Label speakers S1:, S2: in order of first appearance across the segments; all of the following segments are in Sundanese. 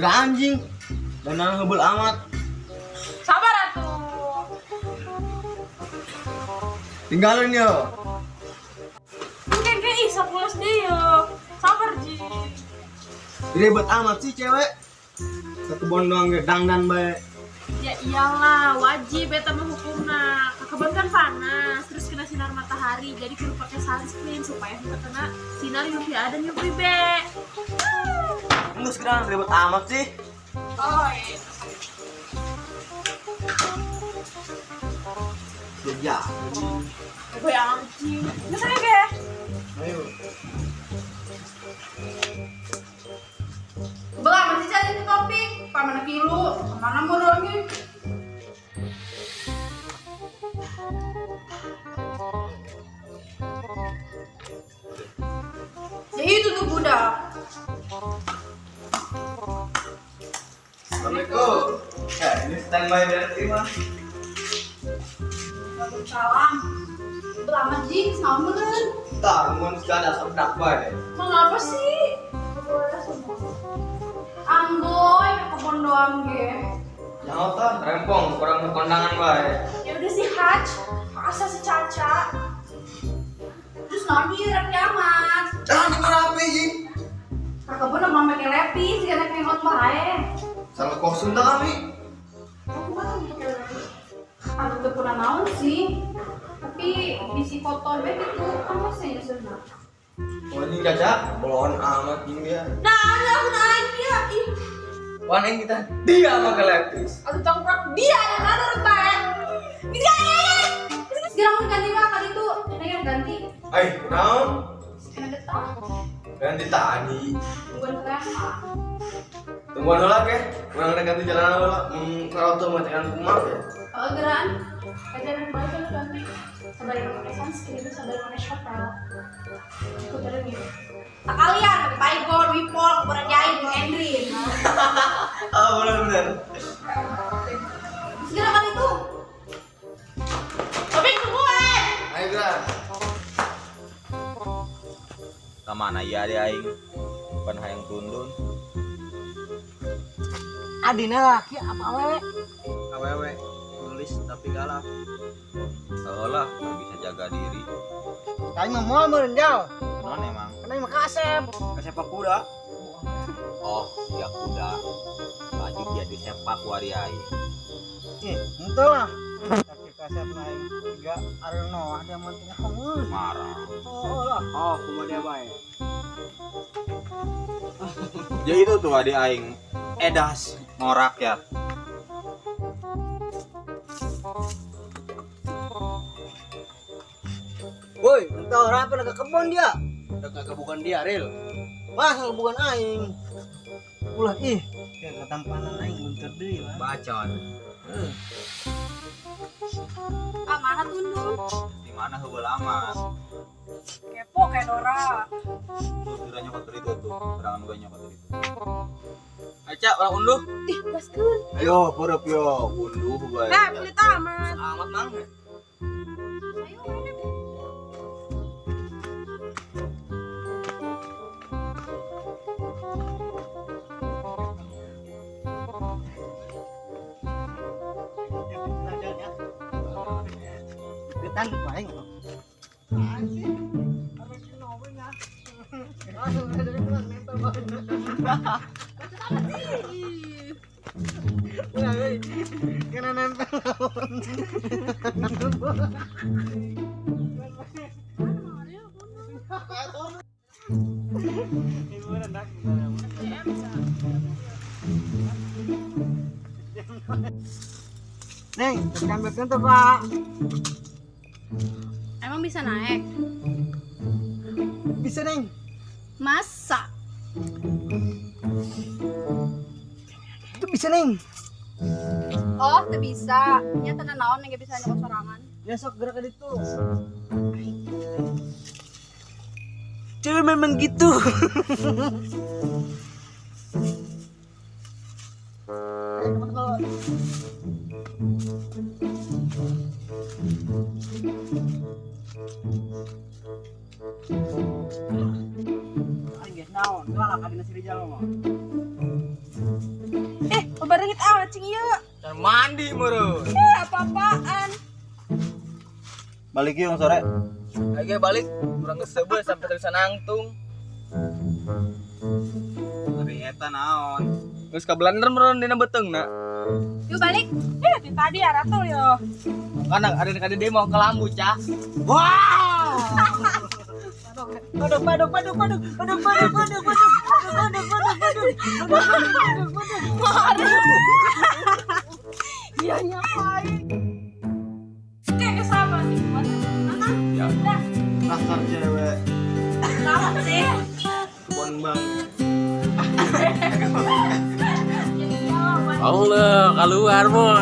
S1: Gak anjing. Dan ngebel amat.
S2: Sabar atuh.
S1: Tinggalin yo.
S2: Mungkin kayak ih sapulas deh yo. Sabar Ji.
S1: Ribet amat sih cewek. Satu bondong ge dangdan bae.
S2: Ya iyalah, wajib eta mah hukumna. Ka kebon kan panas, terus kena sinar matahari, jadi kudu pakai sunscreen supaya tidak kena sinar UVA dan UVB.
S1: Enggak sekarang ribet amat sih.
S2: Oh iya.
S1: Ya, ya.
S2: Gue anjing. Nggak saya ge.
S1: Ayo.
S3: Belah masih cari itu topik. Pamana kilu, kemana mau lagi? Ya itu tuh budak.
S1: Assalamualaikum. Ya, ini standby berarti mah.
S3: Waalaikumsalam. Belah masih sama kan?
S1: Tar, mun sekada sedak bae.
S2: Mau ngapa sih?
S3: Amboy, ke kebun doang ge.
S1: Jangan tah, rempong kurang kondangan bae.
S2: Ya udah sih Haj, asa si Caca.
S3: Terus naon ieu rapi amat.
S1: Jangan rapi jing.
S3: Ke kebun mah make lepis, karena kayak bae.
S1: Salah kostum dah kami.
S2: Aku mah tuh pakai lepis.
S3: Aku tuh pernah naon sih. Tapi bisi kotor bae gitu, kan masih nyusunna.
S1: Oh, ini Caca, bolon amat jing dia.
S2: Nah, aku nanya. Ih,
S1: Wan yang kita dia pakai lepis.
S2: aku tongkrok dia ada mana bae. Dia
S3: Segera mau ganti mah kali itu, ini yang ganti.
S1: Ay, naon?
S3: Kena getah.
S1: Ganti tadi.
S3: Tungguan kereta.
S1: Tungguan heula ke. Urang rek ganti jalan heula. Kalau tuh mau jalan kumaha ya.
S3: Oh, geran. Ajaran bae lu ganti. Sabar yang pakai sunscreen, sabar yang pakai shopel. Ikut aja nih. Tak kalian, pakai Baygon, Wipol, kebun jahit, Endrin.
S1: Ah, benar benar.
S3: Segera kali itu.
S2: Tapi tungguan.
S1: Ayo gerak.
S4: Kemana ya dia aing? Pan hayang tundun.
S5: Adina laki apa awewe?
S4: Awewe nulis tapi galak. Oh lah, nggak bisa jaga diri.
S5: Kami mah moal meureun jauh.
S4: Non emang.
S5: Karena mah kasep.
S1: Kasep kuda.
S4: Oh, ya kuda. Baju dia disepak wari aing.
S5: Ih, henteu lah. Kaki kasep aing tiga arno ada mah teu hongeun.
S4: Marah.
S5: Oh lah.
S1: Oh, kumaha dia bae.
S4: Ya itu tuh adik aing. Edas mau rakyat.
S5: Woi, entah orang apa ke kebun dia.
S1: Udah bukan dia, Ril.
S5: Wah, bukan aing. Ulah ih, kayak ketampanan aing bentar deui lah.
S4: Bacot.
S3: Ah, mana tundun?
S4: Di mana heubeul amat.
S3: Kepo kayak Dora.
S4: Tuh kira nyokot itu tuh, serangan gue nyokot itu. Aca, orang unduh.
S2: Ih, gaskeun.
S4: Ayo, pureup yo, unduh bae.
S2: Nah, pelit amat.
S1: Amat mang.
S3: Ayo, mana?
S5: Getan aing. Kena nempel. Neng, tekan betul tuh pak.
S3: Emang bisa naik?
S5: Bisa neng.
S3: Masa?
S5: Itu bisa neng.
S3: Oh, tuh bisa. Nya tenan naon yang bisa nyokot sorangan.
S5: Ya sok gerak ke itu. Cewek memang gitu. Aing geus naon, galak adina si Rijal mah.
S3: Babarengit ah cing ieu.
S1: Dan mandi meureun.
S3: Eh, apa-apaan?
S4: Balik yuk sore.
S1: Ayo balik, urang geus seubeuh sampai teu bisa nangtung.
S4: Tapi eta naon?
S1: Geus ka blender meureun dina beuteungna.
S3: Yuk balik. Eh, di tadi ya ratul yo.
S1: Karena ada kade dia mau ke lambu, Cak.
S5: Wow. Paduk paduk paduk paduk paduk paduk paduk paduk paduk paduk paduk paduk paduk paduk.
S3: Iya nyapain. Kayak sama nih. Mana?
S1: Ya.
S3: Udah.
S1: Kasar cewek.
S3: Sama sih.
S1: Kebon bang.
S6: Allah, keluar mo.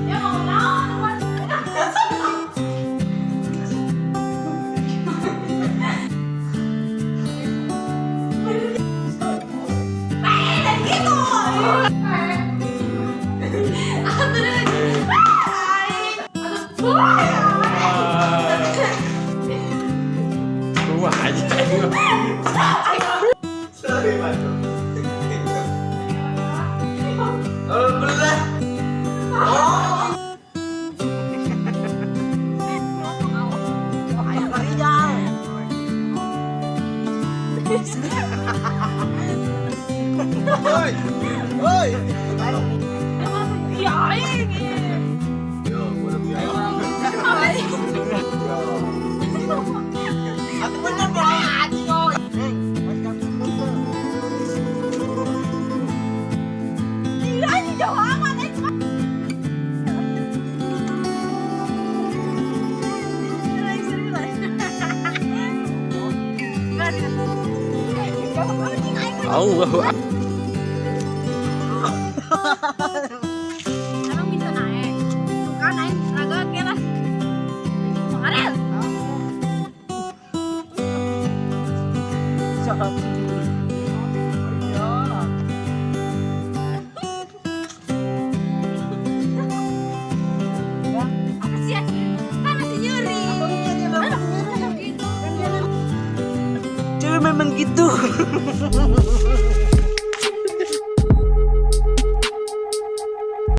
S2: Ya mau naon?
S3: Gitu.
S6: Wah aja.
S1: Sorry, Pak. Oh, belah.
S5: Ayo Pak Rijal.
S1: Woi. Woi.
S2: Iya aing.
S1: Yo, bodoh ya.
S5: Aku bener dong. Hei, macam itu.
S3: Iya, ini jauh amat. Eh.
S6: Allah.
S2: Emang bisa naik? Tuh kan naik raga oke lah. Mengaril. Apa sih ya? Kan masih nyuri. Gitu.
S5: Cewek memang gitu.